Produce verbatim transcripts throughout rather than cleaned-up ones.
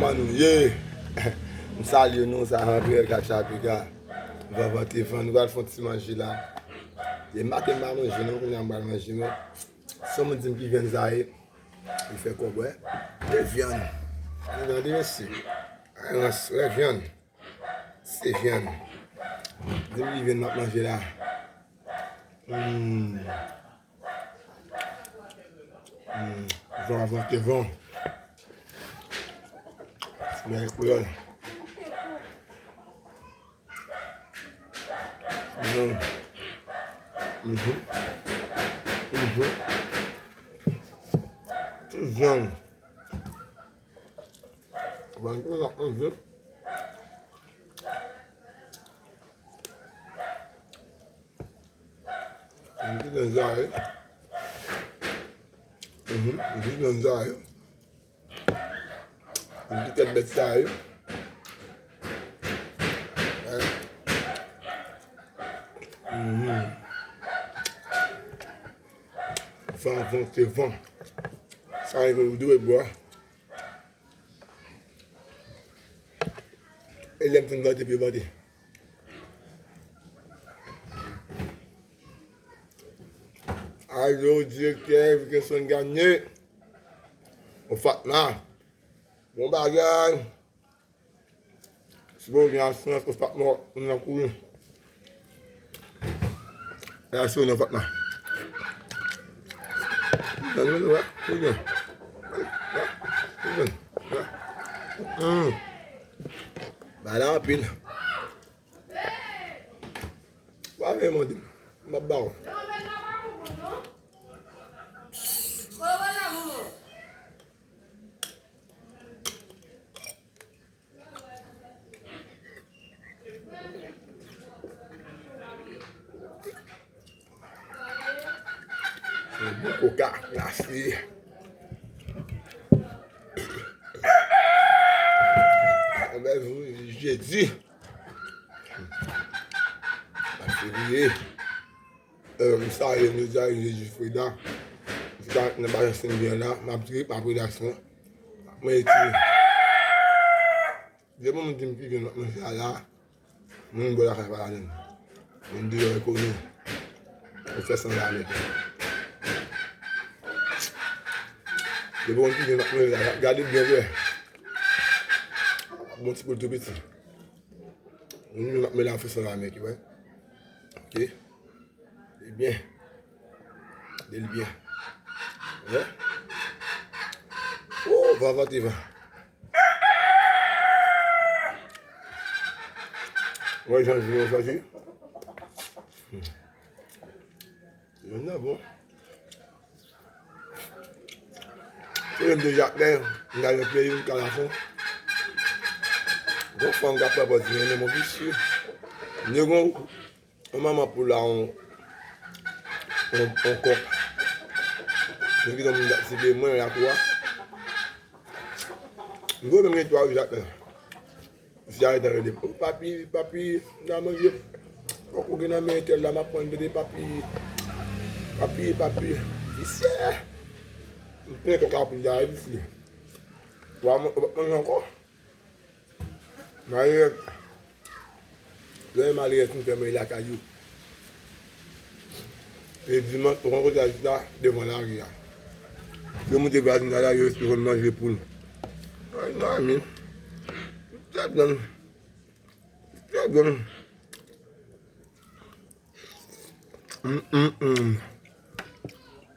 Kòman nou ye? M salye nou, sa rantre Katchapika. Vanvan te van, nou pral fè yon ti manje la. E maten m pa manje non, kounye a m pral manje non. San moun di m ki vyann sa ye, li fè kòb, wè. E vyann. Nou tande, mesye. Rans, wè, vyann. Se vyann. Di m ki vyann m ap manje la. Hmm. Hmm. Van, van, te van. Bagay kreyòl. Mhm. Mhm. Mhm. Ti vyann. Ban nou la manje. Yon ti vyann sa ye. Mhm, yon ti vyann sa ye. Yon ti tèt bèt sa ye. Mhm. Van, van, se van. Sa rive ou dwe bwè. E lè m fin vante, pi vante. Alo, direktè Wilkinson Garnier. O Fatma. Bon bagay. Si bon gen asirans, o Fatma, nou nan kouri. E asire nan Fatma. Nan nou wè, kouri. Wè, kouri. Wè. Hmm. Bagay la anpil. Pa vin mande m. M ap ba w. Yon bon koka glase. Yon bèl jou jedi. Kat fevriye. Euh, m salye nou, jodi a, jodi Freda. M sa nan bagay senbyan la, m ap trip, m ap rilaks mwen. M ap manje ti. Depi moun di m ki vin manje a la, moun bò lakay pa ladan l. Moun deyò e konnen. Ou fè san lame. Depi moun ki vin manje la, gade byen vre. Bon ti poul tou piti. Moun vin manje la fè san lame ki wè. Ok. Li byen. Li byen. Wè. Oh, va, va, te va. Wè, jan jwe sa, ti. Hmm. Yon nan bon. Se menm de Jakmèl, m gade yon peyi, m kalafon. Gon fanm k ap pran pòz li, men mon visye. Li gon Yon manman poul la, yon, yon, yon kòk. Mwen kite moun ap sible mwen lakou a. M gwo menm gen twa wi Jakmèl. Si a rete rele m, "O papi, papi, m ta manje. Fòk ou gen nan men entèl la, m ap pran mete papi. Papi, papi." Visye. M plen kòk la pou l ta visye. Ou pa man-, ou pa manje ankò? Malerèz. Lè malerèz fin fèmen lakay yo. E dimanch, ou konn kote al chita devan lari a. Yo moute vwazin la, yo espere manje poul. Ay, mami. Tèt grann. Tèt grann. Mm, mm, mm.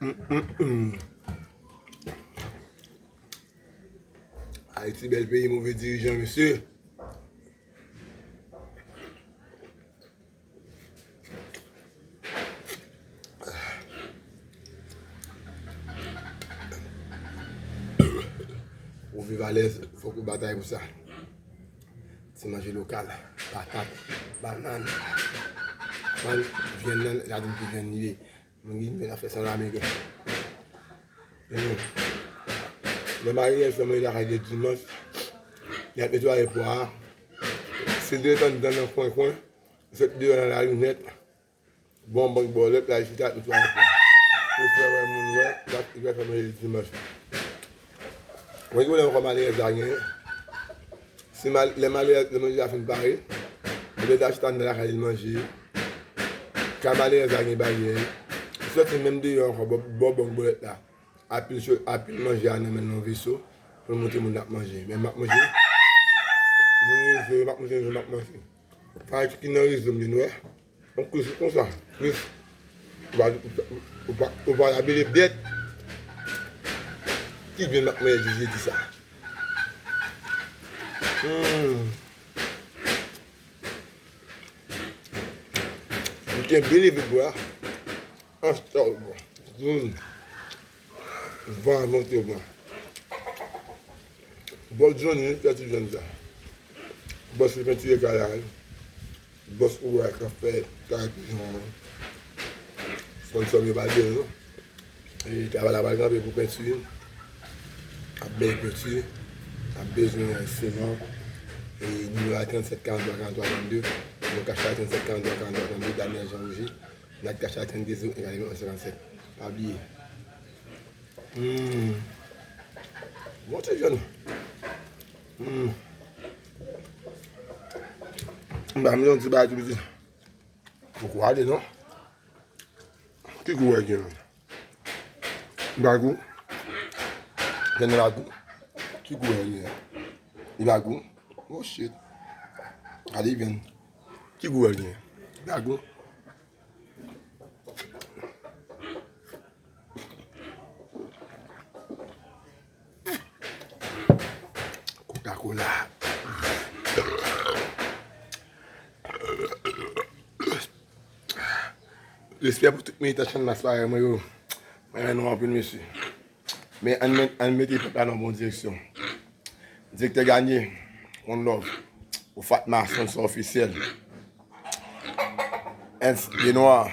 Mm, mm, mm. Ayiti bèl peyi, move dirijan, mesye. Pou w viv alèz, fòk ou batay pou sa. Ti manje lokal, patat, bannann, bann, vyann nan, gade ki vyann li ye. Mwen gen vyann ap fè san lame. Lè malerèz fè manje lakay de dimanch, y ap netwaye pwa a. Si l te ret anndan nan kwen kwen, sot deyò nan lari nèt. Bon, bank bòlèt la, chita, netwaye pwa. Pou fè wè moun wè, dat li fè manje dimanch. Mwen di w lè yon kòm alèz la genyen. Si mal, lè malè, lè manje a fin pare, li mèt al chita anndan lakay li manje. Ka malè a gen baryè. Li sòti menm deyò ankò, bò, bò, bò bòlèt la. Apil cho-, apil manje a nan men l nan veso pou l montre moun l ap manje. Men m ap manje. Moun rezo yo, m ap manje, m ap manje. Fanatik ki nan rezo m, vin wè. Yon kris konsa. Kris. Ou pa, ou pa, ou pa labele bèt. Ki grenn m ap manje jodi sa. Hmm. M kenbe leve bwa. Anstò, bon. Hmm. Van monte, bon. Bòs Johnny, fè ti jèn sa. Bòs li pentire kay la, wi. Bòs Oubra k ap fè kay pijon an. Sponsor m yo pa l byen, non. E travay la pral kanpe pou penti. Ap bay penti. Ap bezwen siman. E nimewo a trannsèt karanntwa karanntwa trannde. Mwen ka chita trannsèt karanntwa karanntwa trannde, Daniel Jean Rougi. Nat ka chita trannde zewo en katrevennonz senkannsèt. Pa bliye. Hmm. Bon ti jèn. Hmm. M ba m yon ti bagay tou piti. Poko ale non. Ki gou wè gen? Bagou. Gen bagou. Ki gou wè gen? Li bagou. Oh shit. Ale vyen. Ki gou wè gen? Bagou. Coca-Cola. Respè pou tout militan Channmas parèy mwen yo. Mwen renmen nou anpil, mesye. Men ann, men, ann mete pèp la nan bon direksyon. Direktè Ganye, one love. Ou Fatma, sponsor ofisyèl. Ernst Benoît,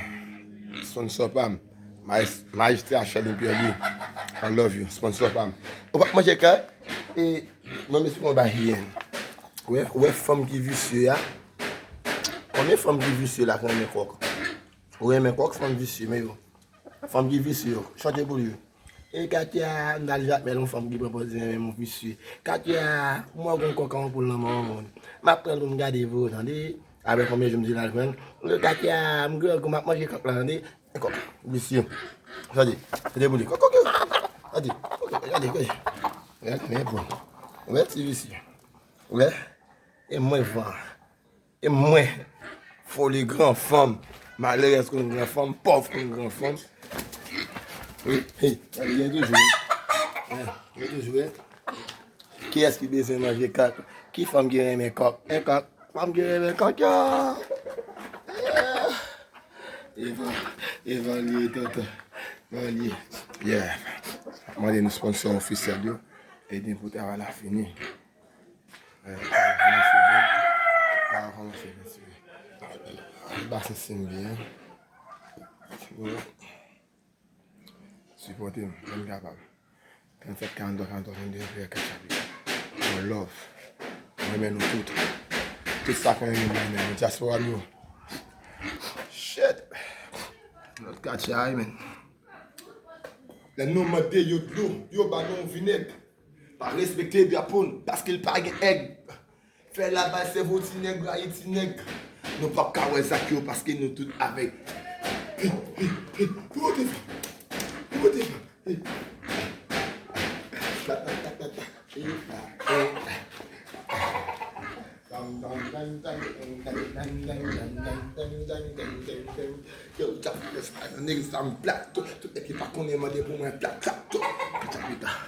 sponsor pa m. Majis-, Majistra Charlin Pierre Louis, I love you, sponsor pa m. Ou pa manje kèk? E, mwen, mesye, mwen ba hyen. Ou wè, ou wè fanm ki visye a? Konbyen fanm ki visye la ki renmen kòk? Ou renmen kòk, fanm visye, men yo. Fanm ki visye yo, chante pou li. E Katia, m t al Jakmèl, yon fanm ki pran pòz li renmen yon visye. Katia, mwen gon kòk an pou l nan men yon moun. M ap pran l pou m gade pou ou, tande. Apre konbyen jou m di l al jwenn. E Katia, m grangou, m ap manje kòk la, tande. E kòk, visye. Tande, tande pou li. Kòk, kòk, kòk. Tande, kòk, kòk, tande, tande. Gade, men bon. Ou wè ti visye. Ou wè? E mwen van. E mwen, foli gran fanm, malerèz konn gran fanm, pòv konn gran fanm. Wi, hey, sa li gen toujou. Wi. Gen toujou, wi. Kiyès ki bezwen manje kòk? Ki fanm ki renmen kòk? E kòk, fanm ki renmen kòk yo. Yeah. Evan, Evan li ye, tonton. Evan li ye. Yeah. Mande nou sponsor ofisyèl yo. Ede pou travay la fini. Eh, kòmanse byen. Kòmanse byen, si. Basen sim byen. Sipòte m, lè m kapab. Trannsèt karanntwa karanntwa trannde, kat chapit. One love. Mwen renmen nou tout. Tout sa k renmen mwen, renmen mwen. Dyaspora m yo. Shit. Lòt katye a, men. Lè nou mande yo dlo, yo ba nou vinèg. Pa respekte drapo n, paske l pa gen èg. Fè laval sèvo ti nèg, rayi ti nèg. Nou p ap ka wè zak yo, paske nou tout avèg. Hey, hey, hey, pou kote sa? Pou kote sa? Hey. Ta, ta, ta, ta, ta. Hey, ta, hey, ta. Yo, Jack Fidel sa, nèg sa m plat, tout, tout nèg ki pa konnen mande pou mwen plat, plat, tout. Pita, pita.